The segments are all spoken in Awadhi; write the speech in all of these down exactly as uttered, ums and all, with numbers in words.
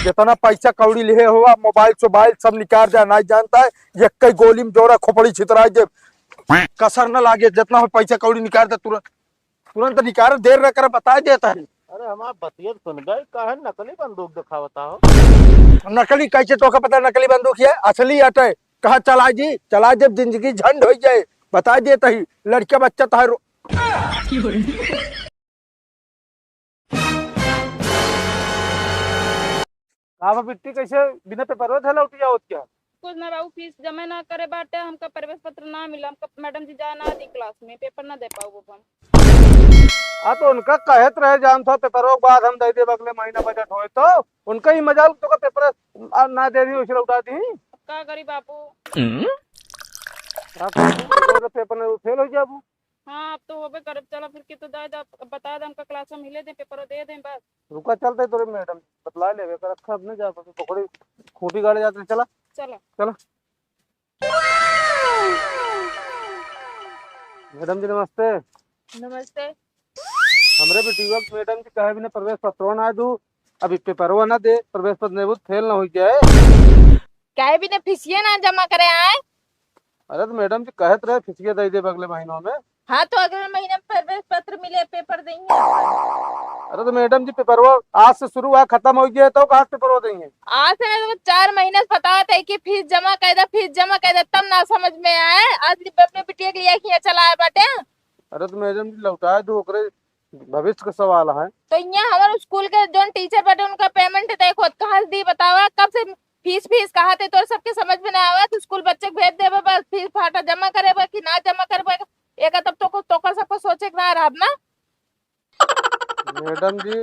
जितना पैसा कौड़ी लिहे हुआ, मोबाइल सोबाइल सब निकाल दे, नहीं जानता है, एक ही गोली में जोरा खोपड़ी छितराई दे, कसर न लागे, जितना हो पैसा कौड़ी निकाल दे तुरंत, तुरंत निकाल, देर न करे, बताई देता है। अरे हमार बतिया तो सुन गए, काहे नकली बंदूक दिखावता हो? नकली कैसे, तोका पता नकली बंदूक है, असली अटे। कहा चला जी, चला जब जिंदगी झंड हो जाए, बताई देता ही, लड़का बच्चा तो है रो- का बा बिट्टी, कैसे बिना पेपरवा धैले उठ जावत क्या? कुछ ना बाबू, फीस जमा ना करे बाटे, हमका प्रवेश पत्र ना मिला, हमका मैडम जी जाए ना दी क्लास में, पेपर ना दे पाऊ अब हम। आ तो उनका कहत रहे, जान था पेपरों के बाद हम दे देब अगले महीना बजट होए तो, उनका ही मजाल तो का पेपर आ, ना दे दी, उसे लौटा दी। अब का करी बाबू? का करी? तो पेपर में फेल हो जाबू। हाँ, अब तो होबे करब। चला फिर के तो दे दे, अब बता दे, हमका क्लास में मिले दे, पेपर दे दे बस। रुका, चलते तोरे मैडम बतला लेवे कर, अच्छा अब नहीं जा पाते, पकौड़ी खूंटी गाड़े जाते, चला। चला। चला। मैडम जी नमस्ते। नमस्ते। हमरे बेटिया के मैडम जी कहे बिना प्रवेश पत्रो ना दू, अभी पेपरवा ना दे, प्रवेश पत्र नहीं फेल ना हो जाए। काहे बिना फीसिया ना जमा करे आए? अरे तो मैडम जी कहत रहे फीसिया दे देब अगले महीनों में। हाँ, तो अगले महीने में प्रवेश पत्र मिले, पेपर देंगे। अरे तो मैडम जी पेपरवा आज से शुरू हुआ, खत्म हो गया तो कहाँ से पेपरवा देंगे? आज से नहीं तो चार महीने से बतावत है कि फीस जमा कर दे, फीस जमा कर दे, तब ना समझ में आए। आज भी अपने बिटिया के लिए किया चला आए बाटे। अरे तो मैडम जी लौटा दो, ओकरे भविष्य का सवाल है। तो यहाँ हमारे स्कूल के जोन टीचर बाटे उनका पेमेंट देखो कहाँ से दी बतावा, कब से फीस फीस कहा थे तोर सबके समझ में ना आवा। तो स्कूल बच्चे के भेज देबे बस, फीस फाटा जमा करेबे कि ना जमा करेबे, एक तब तो को तोकर सबको सोचे के ना रहब ना। मैडम जी।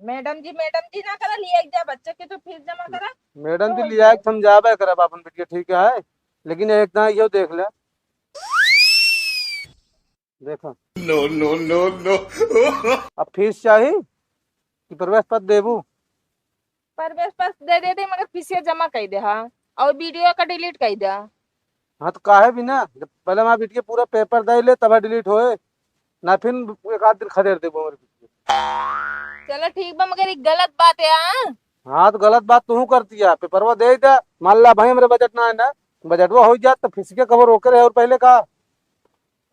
मैडम जी, मैडम जी ना करा, लिया एक जा बच्चे के तो फीस जमा करा। मैडम जी तो लिया एक समझावे करब अपन बिटिया, ठीक है, लेकिन एक दाई यो देख ले। देखा। No, no, no, no। अब फीस चाही कि प्रवेश पत्र देबू? प्रवेश पत्र दे देते, मगर फीसिया जमा कर दे, हाँ, और वीडियो का डिलीट कर दे। हाँ, तो काहे भी ना, जब पहले हमारे बिटिया पूरा पेपर दे ले, तब डिलीट होए, ना फिर एक आध दिन खदेड़ देबो हमारे बिटिया। चलो ठीक बा, मगर एक गलत बात है, हाँ? हाँ, तो गलत बात तू करती है, पेपरवा दे दे, मान ला भाई, हमारे बजट ना है ना, बजटवा हो जात तो फीसिया कब रोके रहे और पहले का?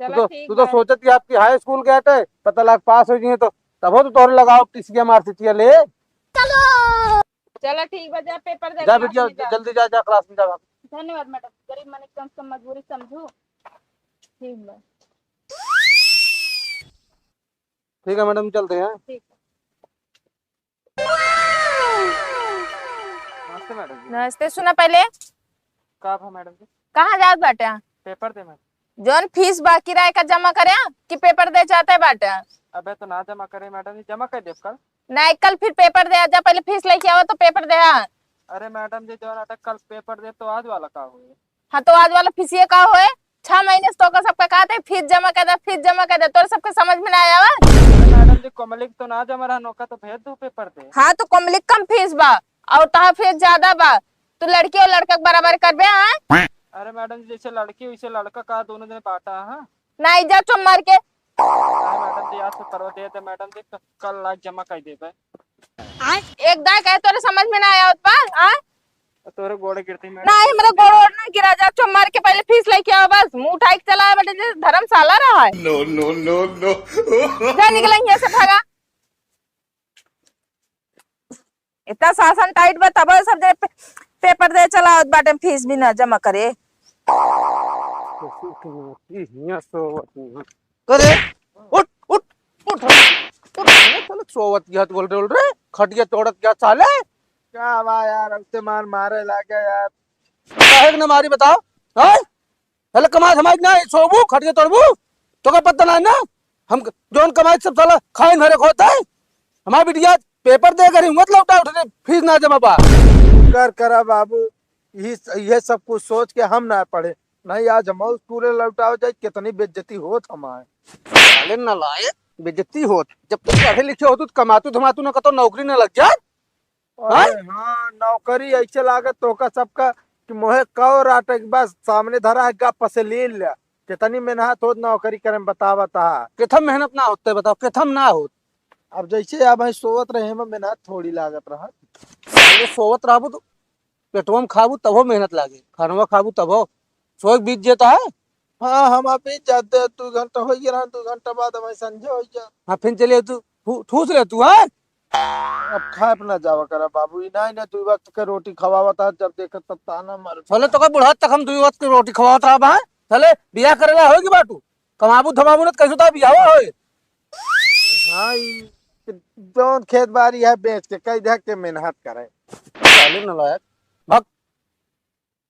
तू चलो तो, ठीक तू तो बा। सोचत कि आपकी हाई स्कूल गए थे, पता लग पास हो गई तो तब हो तो तोहरे लगाओ टीसिया मार सीटिया ले। चलो ठीक बा, जा पेपर दे, जा class बिटिया, में जा। जल्दी जा, जा क्लास में जा भाग। धन्यवाद मैडम, गरीब मन एकदम से मजबूरी समझू। ठीक बा। ठीक है मैडम, चलते हैं। ठीक। नमस्ते मैडम जी। नमस्ते, सुना पहले। का भा मैडम जी? कहाँ जात बाटे? पेपर दे मैडम। जौन फीस बाकी रहे का जमा करे कि पेपर दे जाते बाटे? अबे तो ना जमा करे मैडम जी, जमा कर देब कल। नहीं, कल फिर पेपर दे आ जा, पहले फीस लेके आवा तो पेपर दे आ। अरे मैडम जी, जौन अटक कल पेपर दे तो आज वाला का हुई? हाँ, तो आज वाला फीसिए का होए? छह महीने से तोका सबका कहते हैं, फीस जमा कर दे, फीस जमा कर दे, तोरे सबके समझ में ना आया बा? अरे मैडम जी, कोमलिक तो ना जमा रहा, नौका तो भेज दो पेपर दे। हाँ, तो कोमलिक कम फीस बा और तहा फीस ज्यादा बा, तू लड़की और लड़का के बराबर करबे, हाँ? अरे मैडम जी, जैसे लड़की वैसे लड़का का दोनों जने बांटा, हाँ? नहीं जा चुप मार के। हाँ मैडम जी, आज पेपरवा दे दे मैडम जी, क-, कल लाग जमा कर देबे। एक दाई कहे तोरे समझ में ना आया होत बा, हाँ? तोरे गोड़े गिरती मैडम। नहीं, मेरे गोड़ वोड़ ना गिरा, जा चुप मार के पहले फीस लेके आओ, बस मुंह उठाई के चला आए बेटे, जैसे धर्मशाला रहा है। No, no, no, no। जा निकल यहाँ से, भागा। इतना शासन टाइट बा, तब सब जने पे-, पेपर दे चला आवत बाटे, फीस भी ना जमा करे। हियां सोवत नहीं। करे, उठ, उठ, उठ, उठ, उठ, साले सोवत गया, बोल रहे, बोल रहे, खटिया तोड़त गया साले। का बा यार, अब ते मार मारे लागे यार। काहे के ना मारी बताओ, हैं? साले कमाई धमाई ना, सोबू, खटिया तोड़बू, तो का पता ना है ना? हम जौन कमाई सब साला खाइन हरे खोत है। हमार बिटिया पेपर दे करी, मत लौटा उठने, फीस ना जमा बा। कर करा बाबू, यही, यह सब कुछ सोच के हम ना पढ़े। नहीं, आज हम स्कूल लौटाओ जाए, कितनी बेइज्जती होत हमारे। साले नालायक, बेइज्जती होत। जब तू पढ़े लिखे होतू तो कमातू धमातू ना, कतो नौकरी ना लग जात। अरे हाँ? हाँ, नौकरी ऐसे लागत तोहका सबका कि मोहे कौ राटे के बस सामने धरा है, गप से ले लिया। कितनी मेहनत होत नौकरी करे में, बतावा तहा। किथम मेहनत ना होते, बताओ, किथम ना होत। अब जैसे अब हम सोवत रहे, एमा मेहनत थोड़ी लागत रहा। अरे सोवत रहबू तो पेटवा में खाबू तबो मेहनत लागे, खानवा खाबू तबो। सोए के बीत जेता है। हाँ, हम आप ही जाते हैं, दो घंटा हो गया ना, दो घंटा बाद हमारे संझा हो गया। हाँ, फिर चलिए तू, ठू-, ठूस ले तू, हाँ? अब खाए पे ना जावा करा बाबू, ई नहीं ना दो वक्त के रोटी खवावत है, जब देखत तब ताना मार। साले तो का बुढ़ा तक हम दो वक्त के रोटी खवावत रहा बा, साले बियाह करेला होगी बाटू, कमाबू धमाबू ना तो कैसे तो बियाह होए? हाँ, ई जौन खेत बाड़ी है बेच के कई धक के मेहनत करे। साले नालायक, भाग।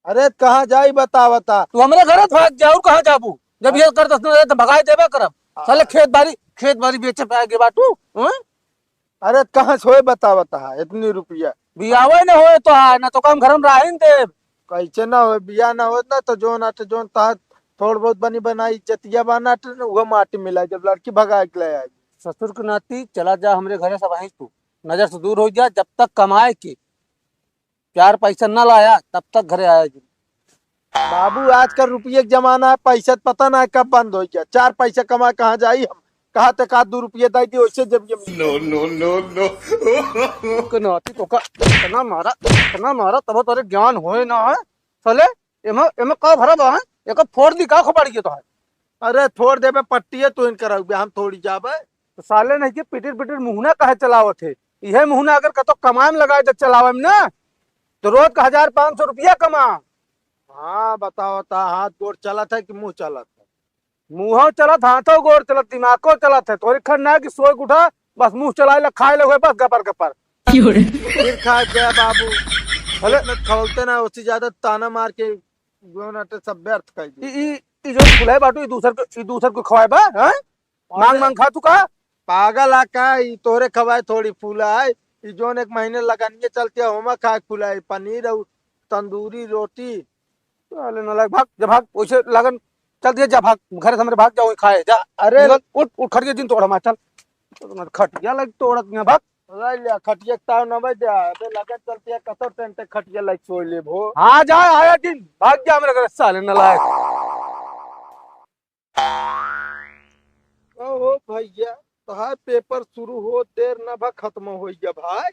अरे कहाँ जाई बता बता। तू हमरे घर भाग जा, और कहाँ जाबू? जब ये कर दस तो भगाई देबे करब। साले खेत बाड़ी, खेत बाड़ी बेचे पे आगे बाटू, हाँ? अरे कहाँ से होए बता बता, इतनी रुपया? बियाहे न होए तो है, ना तो काम घर में रहिन देब। कैसे ना होए, बियाह ना होए ना तो जोन आटे जोन तहा थोड़ बहुत बनी बनाई इज्जतिया बाना आटे ना, उहो माटी मिलाई जब लड़की भगा के ले आई। ससुर के नाती चला जा हमरे घरे से वहीं तू, नजर से दूर हो जा, जब तक कमाए के चार पैसा न लाया तब तक घरे आया जी। बाबू आजकल रुपये के जमाना है, पैसा त पता ना है कब बंद हो गया। चार पैसा कमा कहाँ जाई हम, कहाँ तक हाथ दो रुपये दे दी वैसे जब ये नो नो नो नो। के नाती तो का इतना मारा, इतना मारा तब तोरे ज्ञान होए ना है। साले एमे एमे का भरा बा है? एक फोड़ दी का खोपड़ी के तो है। अरे फोड़ देबे पट्टिए तू इनकर रहुबे, हम थोड़ी जाबे। तो साले नहीं के पिटिर पिटिर मुहना काहे चलावत है? इहे मुहना अगर कतो कमाए में लगाए तो चलावे में ना, तो रोज का हजार पाँच सौ रुपया कमा। हाँ बताओ ता हाथ गोड़ चलत है कि मुंह चलत है? मुंहो चलत, हाथो गोड़ चलत, दिमागो चलत है। तोरी खन ना कि सोए के उठा, बस मुंह चलाए ला, खाए ला हुए, बस गपर गपर। क्यों रे? फिर खा गया बाबू। अरे इतना खौलते ना, उससे ज्यादा ताना मार के जो नाटे सब व्यर्थ कर ई दिए। ई ई जो खुलाए बाटू, ई दूसर के, ई दूसर को खवाए बा, हैं? मांग अरे मांग खा तू का? पागल आ का? ई तोहरे खवाए थोड़ी फूला है। ई जोन एक महीने लगनिए चलती है, होमा खाए फूला है, पनीर और तंदूरी रोटी। साले नालायक, भाग, जा भाग, वैसे लगन चल दिया, जा भाग, घर से हमरे भाग जाओ, खाए, जा। अरे निकल, उठ, उठ, खटिया जिन तोड़ हमार, चल। खटिया लग तोड़त यहाँ, भाग। ले लिया, खटिया ताव न बज जा, अबे लगन चलती है, कसर टेंट खटिया लग सोई ले भो। हाँ, जा, आया दिन, भाग जा हमरे घर, साले नालायक। का हो भैया, तोहार पेपर शुरू हो देर न भा खत्म हो गया भाई।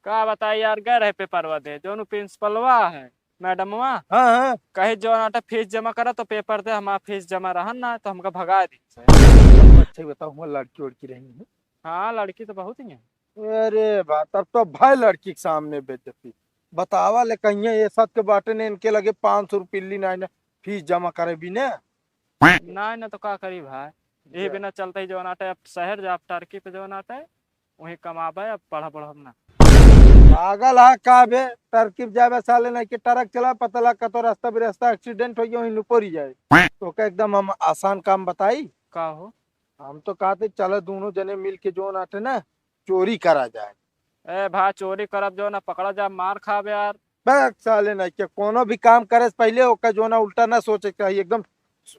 का बताई यार, गए रहे पेपरवा दे, जौन प्रिंसिपलवा है, मैडमवा, हाँ, हाँ। कहे जौन आटे फीस जमा करा तो पेपर दे, हमार फीस जमा रहन ना तो हमका भगा दी। अच्छा बताओ, हुआ लड़की उड़की रही है? हाँ, लड़की तो बहुत ही है। अरे बा, तब तो भाई लड़की के सामने बेइज्जती। बतावा ले कहिया ये सत के बाटे ने, इनके लगे पाँच सौ रुपये ली ना, फीस जमा करे भी ने। ना, ना तो का करी भाई, यही जा। बिना चलते ही जौन आटे, अब शहर जा, अब टर्की पे जौन आटे, वहीं कमाबे, अब पढ़ा पढ़ब ना। पागल है का बे? टर्की पे जाबे साले नहीं कि ट्रक चला, पता लग कतो रास्ता बिरास्ता एक्सीडेंट हो गया, वहीं नुपोरी जाए। तो का एकदम हम आसान काम बताई? का हो? हम तो कहते चलो दोनों जने मिल के जौन आटे ना, चोरी करा जाए। ए भा, चोरी करब जौन ना, पकड़ा जा, मार खाबे यार। बे साले नहीं के कोनो भी काम करे से पहले ओकर जौन ना उल्टा ना सोचे के चाहिए, एकदम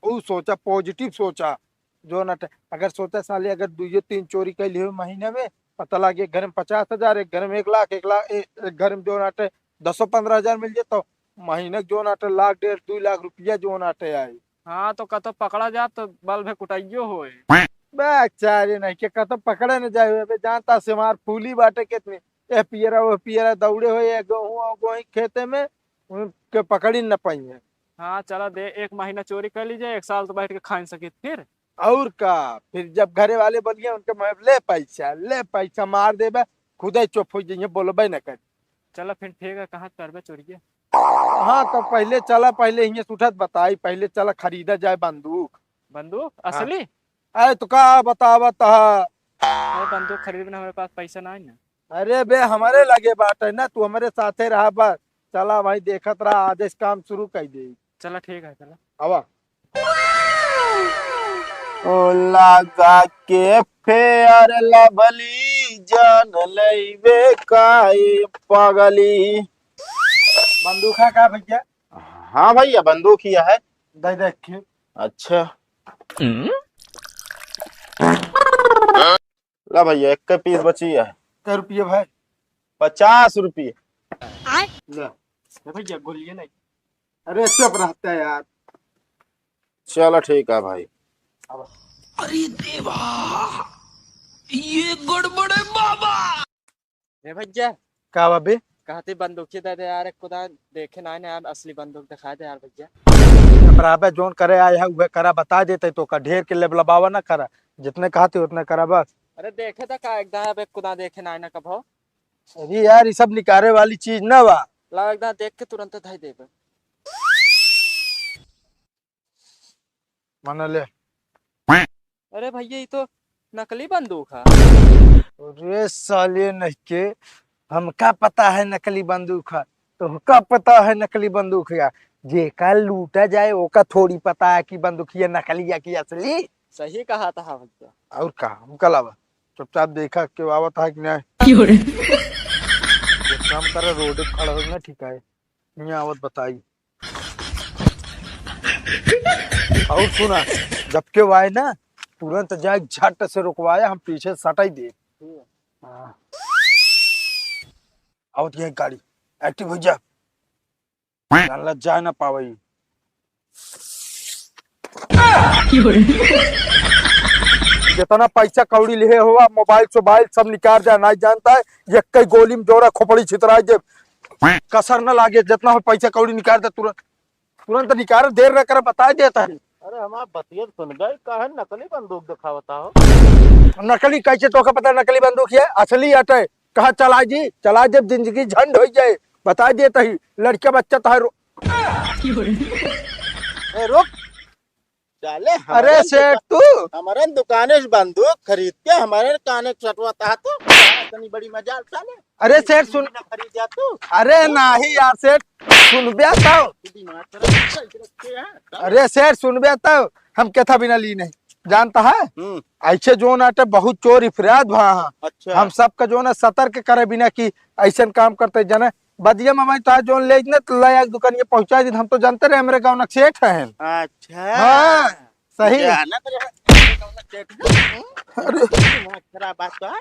उ सोचा, पॉजिटिव सोचा। जौन ना ट-, अगर सोचा साले अगर दुइयो तीन चोरी कर लियो महीने में, पता लगे एक घर में पचास हजार, एक घर में एक लाख, एक लाख, ए-, एक घर में जौन आटे दसो पन्द्रह हजार मिल जाए तो महीने के जौन आटे लाख डेढ़ दुई लाख रुपया जौन आटे आए। हाँ, तो कतो पकड़ा जाब तो बल भे कुटाइयो होए। बे, चारे नहीं के कतो पकड़े न जाए, अबे जानता से हमार फूली बाटे कितनी, ए पियरा, ओ पियरा दौड़े होए, ए गेहूं, ओ गोही खेते में, उनके पकड़ी न पाइए। हाँ, चला दे, एक महीना चोरी कर लीजिए, एक साल तो बैठ के खा नहीं सकित फिर। और का, फिर जब घरे वाले बोलिए उनके मुँह, "ले पैसा, ले पैसा," मार देबे, खुदे चुप हो जाइए, बोलबे न कर। चला फिर ठीक है, कहाँ करबे चोरिया? हाँ, तो पहले चला, पहले हियाँ से उठत बताई, पहले चला खरीदा जाए बंदूक। बंदूक? हाँ। असली? अरे, तो का बतावत हा? अरे, बंदूक खरीदे बिना हमारे पास पैसा ना है ना। अरे बे, हमारे लगे बात है ना, तू हमारे साथे रहा बस। चला भाई, देखत रहा, आज से काम शुरू कर दे। चला, ठीक है, चला। आवा। ओ लगा के फेयर लवली, जान लेबे काए पगली। बंदूक है का भैया? हाँ भैया, बंदूक ही है। दे दे के। अच्छा। ला भैया, एक के पीस बची है। कै रुपये भाई? पचास रुपये। ले। ए भैया, गोलिये नहीं। अरे, चुप रहता है यार। चलो, ठीक है भाई। अब अरे देवा, ये गड़बड़ है बाबा। ए भैया, का बा बे? कहते बंदूकी दे दे यार, एक खुदा देखे ना, ना यार, असली बंदूक दिखा दे यार भैया। बराबर जोन करे आए है, उहे करा, बता देते तो का, ढेर के लेबलबावा ना करा, जितने कहते उतने करा बस। अरे देखे तो का, एकदम अब एक खुदा देखे ना, ना कब हो। अरे यार, ये सब निकारे वाली चीज ना बा। ला एकदम देख के तुरंत धई देबे। माना ले। अरे भैया, ये तो नकली बंदूक है। अरे साले नहीं के, हमका पता है नकली बंदूक है, तोहका पता है नकली बंदूक है? जेका लूटा जाए, ओका थोड़ी पता है कि बंदूकिया नकली है कि असली। सही कहा था भैया। और का, हमका लावा, चुपचाप देखा केहू आवत है कि नहीं। क्यों रे? एक काम करे, रोड पे खड़ा हो ना, ठीक है, यहाँ आवत बताई। और सुना, जब केहू आए ना, तुरंत जाए, झट से रुकवाए, हम पीछे सटाई दे। हाँ। आवत ये गाड़ी, एक्टिव हो जा, जानला जाए ना पावे। जितना पैसा कौड़ी लिहे हो, मोबाइल सोबाइल सब निकाल जा, नहीं जानता है, एक कई गोली में जोरा खोपड़ी छितराई दे, कसर न लागे, जितना हो पैसा कौड़ी निकाल दे तुरंत। तुरंत निकाल, देर न करे, बताए देता है। अरे हमार बतिया तो सुन गए, काहे नकली बंदूक दिखावता हो? नकली कैसे, तोका पता नकली बंदूक है, असली अटे। कहा चला जी, चला जब जिंदगी झंड हो जाए, बताए देता ही, लड़का बच्चा तो है रो- ए, रुक। साले, अरे हमारे सेठ दुका-, तू। हमारे दुकाने से बंदूक खरीद के हमारे काने के सटवाता है तू। इतनी बड़ी मजाल साले। अरे सेठ सुन। ना खरीद जा तू। अरे हाँ? नाही यार सेठ, सुनबे तो। तू दिमाग खराब कर रखे हैं। अरे सेठ सुनबे तो, हम केथा बिना ली नहीं, जानता है? हम्म। ऐसे जोन आटे बहुत चोर इफराद भा। अच्छा। हम सबका जोन है सतर्क करे बिना कि ऐसन काम करते जने बदिया में मैं तोहार जोन ले न, तो ले आके दुकानिया पहुंचा दिन। हम तो जानते रहे, हमरे गाँव न सेठ हैं। अच्छा। हाँ, सही। जानत रहे, हमरे गाँव न सेठ हैं। अरे। दिमाग खराब बात तो है।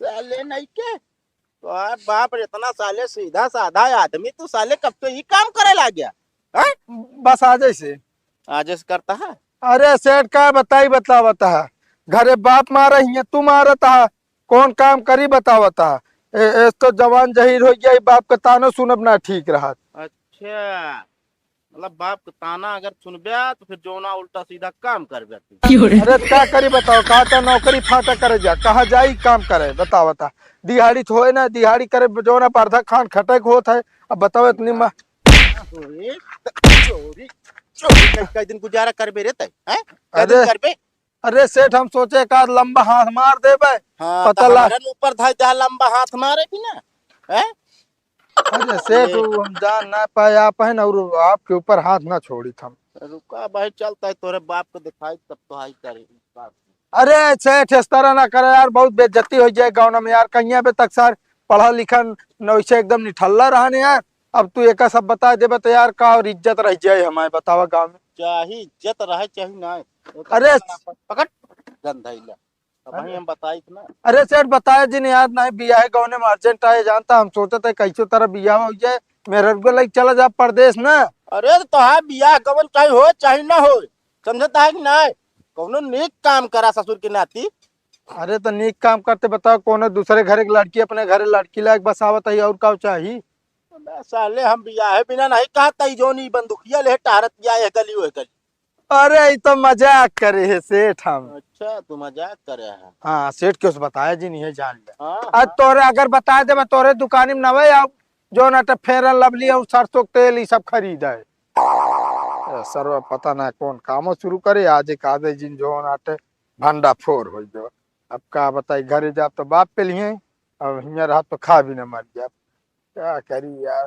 साले नहीं के। तो बाप रे, इतना साले सीधा साधा आदमी, तू साले कब से ही काम करे लाग गया? हैं? बस आज से। आज से करता है? अरे सेठ, का बताई, बतावत है, घरे बाप मारा हियाँ, तू मारत है, कौन काम करी बतावत है? ए, ए, तो जवान जहीर हो गया, बाप का तानो सुनब ना ठीक रहत। अच्छा, मतलब बाप का ताना अगर सुनबे तो फिर जोना उल्टा सीधा काम करबे तू। अरे का करी बताओ, का तो नौकरी फाटा करे जा, कहाँ जाई काम करे बतावत है? दिहाड़ी तो होए ना, दिहाड़ी करे जोना पर आधा खान खटे के होत है। अब बताओ इतनी मा- ओए, त चोरी, चोरी कई, कई दिन गुजारा करबे रे तै, हैं? कई दिन अरे, करबे? अरे सेठ, हम सोचे का लंबा हाथ मार देबे। हाँ, पता त ला- हमरन ऊपर धाई जा लंबा हाथ मारे भी ना, हैं? अरे सेठ, ये वो हम जान ना पाए आप हैं और आपके ऊपर हाथ ना छोड़ी हम। रुका भाई, चलता है तोरे बाप को दिखाई तब तो आई करी। अरे सेठ, इस तरह ना करे यार, बहुत बेइज्जती हो जाए गाँव में यार। कहिया बे तक सर पढ़ा लिखा न, वैसे एकदम निठल्ला रहने यार। अब तू एका सब बता देबे तो यार, का और इज्जत रह जाए हमारे, बतावा गाँव में। चाहे इज्जत रहे चाहे ना। अरे पकड़ गंधैला। अब अरे। हम बताई ना। अरे सेठ, बताए जिन यार, नहीं बियाह गौने में अर्जेंट आए जानता, हम सोचत है कैसे तरह बियाह हो जाए, मेहररुआ लइके चला जा परदेस ना। अरे तो तोहार बियाह गवन चाहे हो चाहे ना हो, समझता है कि नहीं? कौनो नेक काम करा ससुर के नाती। अरे तो नेक काम करते बताओ, कौनो दूसरे घरे के लड़की अपने घरे लड़की लायक बसावत है, और का चाही? अबे साले, हम बियाहे बिना नहीं कहत ही, जोन ई बंदुकिया ले टहरत या एह गली ओह गली। अरे, ई तो मजाक करे है सेठ हम। अच्छा, तू मजाक करे है। हाँ, सेठ के उस बताया जी नहीं है, जान ले। हाँ, आज हाँ। तोरे अगर बता दे, मैं तोरे दुकानी में नवे आऊ, जोन आटे Fair and Lovely और सरसों के तेल, ई सब खरीद है। ए, सरवा पता ना कौन कामो शुरू करे, आज एक आधे जिन जोन आटे भंडा फोर हो जो। अब का बताई, घरे जाब तो बाप पे लिए, अब हियाँ रहब तो खा भी ना मर जाब। का करी यार।